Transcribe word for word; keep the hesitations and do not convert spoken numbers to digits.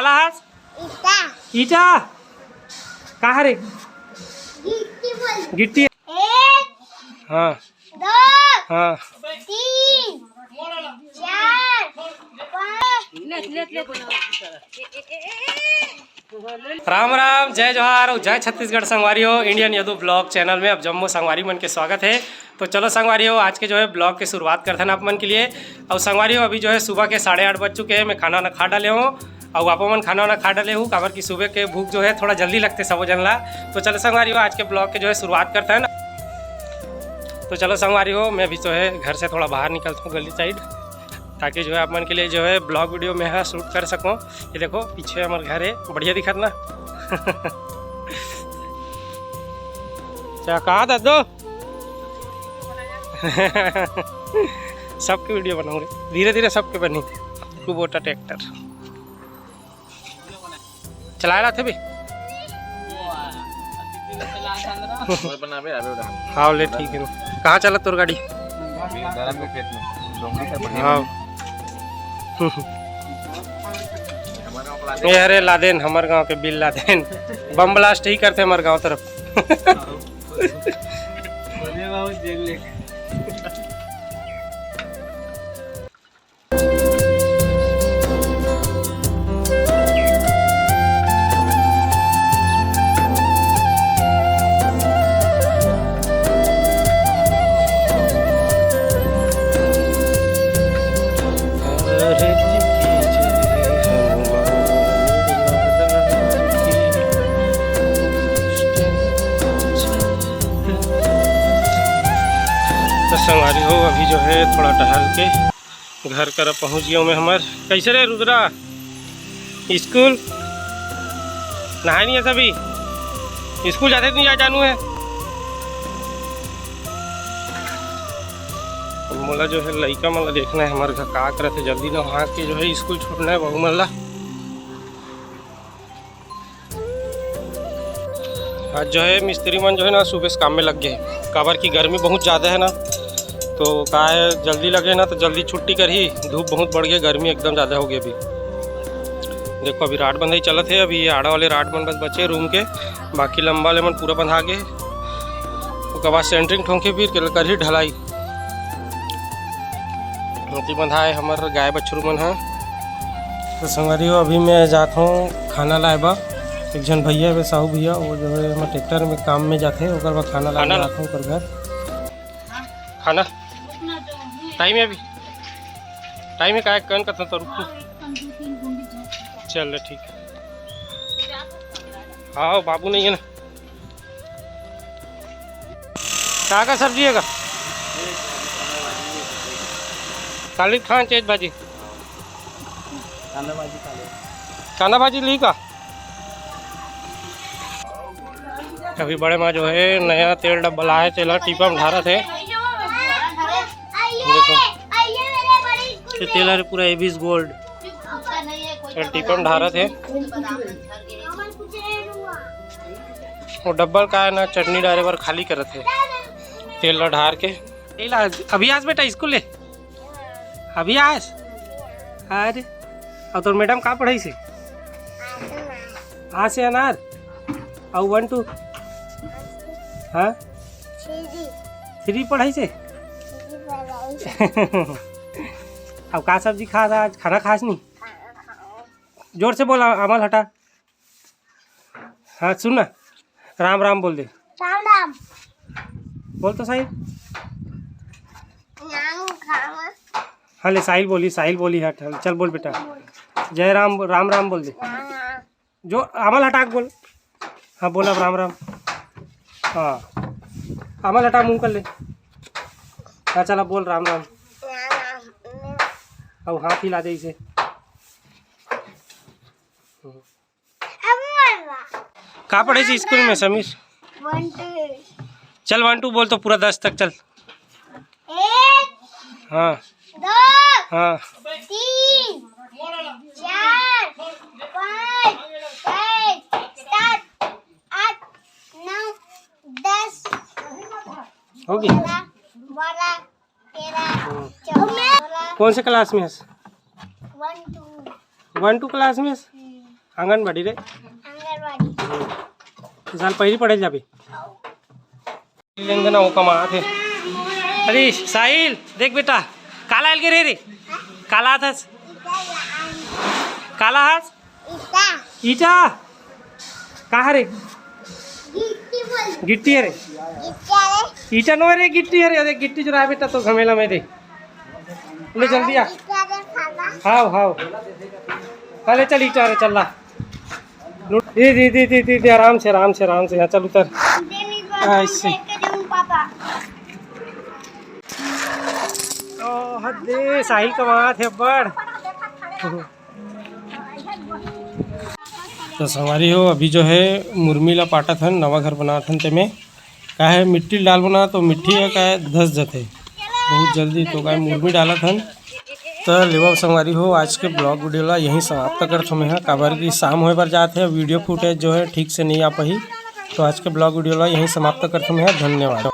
ईटा। ईटा? कहाँ रे? गिट्टी बोल। गिट्टी? एक, हाँ। दो, हाँ। तीन, चार, पाँच। राम राम, जय जोहार और जय छत्तीसगढ़ संगवारी हो। इंडियन यदु ब्लॉग चैनल में आप जम्मो संगवारी मन के स्वागत है। तो चलो संगवारी हो, आज के जो है ब्लॉग के शुरुआत करथन आप मन के लिए। और संगवारी हो, अभी जो है सुबह के साढ़े आठ बज चुके हैं, मैं खाना ना खा डाले हूँ और आप मन खाना ना खा डाले हूँ, काबर कि सुबह के भूख जो है थोड़ा जल्दी लगते सबो जन ला। तो चलो संगवारी हो, आज के ब्लॉग के जो है शुरुआत करथन। तो चलो संगवारी हो, मैं अभी जो है घर से थोड़ा बाहर निकलता हूँ गली साइड, ताकि जो है आप मन के लिए जो है ब्लॉग वीडियो में यहाँ शूट कर सकूँ। ये देखो पीछे हमारे घर है, बढ़िया दिखत ना। क्या कहा था दो? सबके वीडियो बनाऊंगे धीरे धीरे, सबके बनी। कुबोटा ट्रैक्टर चलाए रहा थे भी। हाँ ले, ठीक है। कहाँ चला तोर गाड़ी? हाँ। ये अरे लादेन, हमारे गांव के बिल लादेन, बम ब्लास्ट ही करते हमारे गांव तरफ। तो संगवारी हो, अभी जो है थोड़ा टहल के घर करा पहुँच गया मैं हमर। कैसे रे रुद्रा, स्कूल नहाए नहीं है सभी? स्कूल जाते नहीं, जा जानू है। मोला जो है लइका मन ला देखना है, हमारे घर का करत है, जल्दी नहा के जो है स्कूल छोड़ना है बहू मन ला। आज जो है मिस्त्री मन जो है ना सुबह से काम में लग गए, काबर की गर्मी बहुत ज़्यादा है ना, तो का है जल्दी लगे ना तो जल्दी छुट्टी करही। धूप बहुत बढ़ गया, गर्मी एकदम ज़्यादा हो गई अभी। देखो अभी राड बंधाई चलत है, अभी ये आड़ा वाले राड मन बस बचे रूम के, बाकी लंबा ले मन पूरा बंधा गए। ओकर बाद सेंटरिंग ठोंके फिर के करही ढलाई। मोती बंधाए हमर गाय बछरू मन ह। तो संगवारी हो, अभी मैं जात हूँ खाना लाए बर। एक झन भैया हे साहू भैया, वो जो है हमर ट्रैक्टर में काम में जाथे, ओकर बाद खाना लाए खाना बर ला- आत हूँ ओकर घर। खाना टाइम है अभी, टाइम है, काय कन कथन तो रुक। चल ठीक है। हाँ बाबू नहीं है ना। का का सब्जी है का? काली खान चेज भाजी। कांदा भाजी खा ले। कांदा भाजी ली का? अभी बड़े माँ जो है नया तेल डब्बा लाए, तेला टीपा में ढारत है। देखो, ये तेल है पूरा एबीज गोल्ड। ये टीपा में ढारत है। वो डब्बल का है ना, चटनी डारे बर खाली करत है, तेल ला ढार के। ए ला, अभी आस बेटा स्कूल ले, अभी आस। अरे, और तोर मैडम का पढ़ाई से? आ से अनार। और वन टू? हाँ, थ्री पढ़ाई से। अब का सब्जी खा था आज, खाना खास नहीं? जोर से बोला, आमल हटा। हाँ सुन ना, राम राम बोल दे। राम राम। बोल तो साहिल। राम राम। हाँ ले, साहिल बोली, साहिल बोली, हट, हट, चल बोल बेटा। जय राम, राम राम बोल दे। राम राम। जो आमल हटा के बोल। हाँ बोल अब राम राम। हाँ, आमल हटा, मुंह कर ले। हाँ चल अब बोल राम राम। राम राम। अब हाथ हिला दे इसे। अब बोल। का पढ़े से स्कूल में समीर? One two. चल वन टू बोल तो पूरा दस तक चल। एक, हाँ। दो, हाँ। तीन, चार, पाँच, छः, सात, आठ, नौ, दस, होगी। ग्यारह, बारह, तेरह, हम्म। चौदह, कौन से क्लास में हस? One two. One two class में हस? हम्म। आंगनबाड़ी रे। आंगनबाड़ी। साल पहिली पढ़े जाबे। लेन देना वो कमात हे। अरे साहिल, देख बेटा, काला अलगे रे रे, काला हाथस, काला हाथ, ईटा। ईटा। का हरे? गिट्टी बोल। गिट्टी हरे। ईटा रे। ईटा नो रे, गिट्टी हरे। अरे गिट्टी चुराए बेटा तो घमेला में दे। ले जल्दी आ। ईटा रे खाना। हाव, हाव। अरे चल ईटा रे, चल ला। लूट। दे, दे, दे, आराम से, आराम से, आराम से। हाँ, चल उतर। दे, मेरे को ऐसे। लेके जाऊँ पापा। ओ, हद दे, साहिल कमात हे अब्बड़। तो संगवारी हो, अभी जो है मुरमी ला पाटत हन, नवा घर बनात हन, तेमे का है मिट्टी डालबो ना तो मिट्टी है का है धस जथे बहुत जल्दी, तो का है मुरमी डालत हन। तो लेवा संगवारी हो, आज के ब्लॉग वीडियो ला यहीं समाप्त करत हूँ मैं, काबर कि शाम होए बर जात है, वीडियो फुटेज जो है ठीक से नहीं आ पाही। तो आज के ब्लॉग वीडियो ला यहीं समाप्त करत हूँ मैं, धन्यवाद।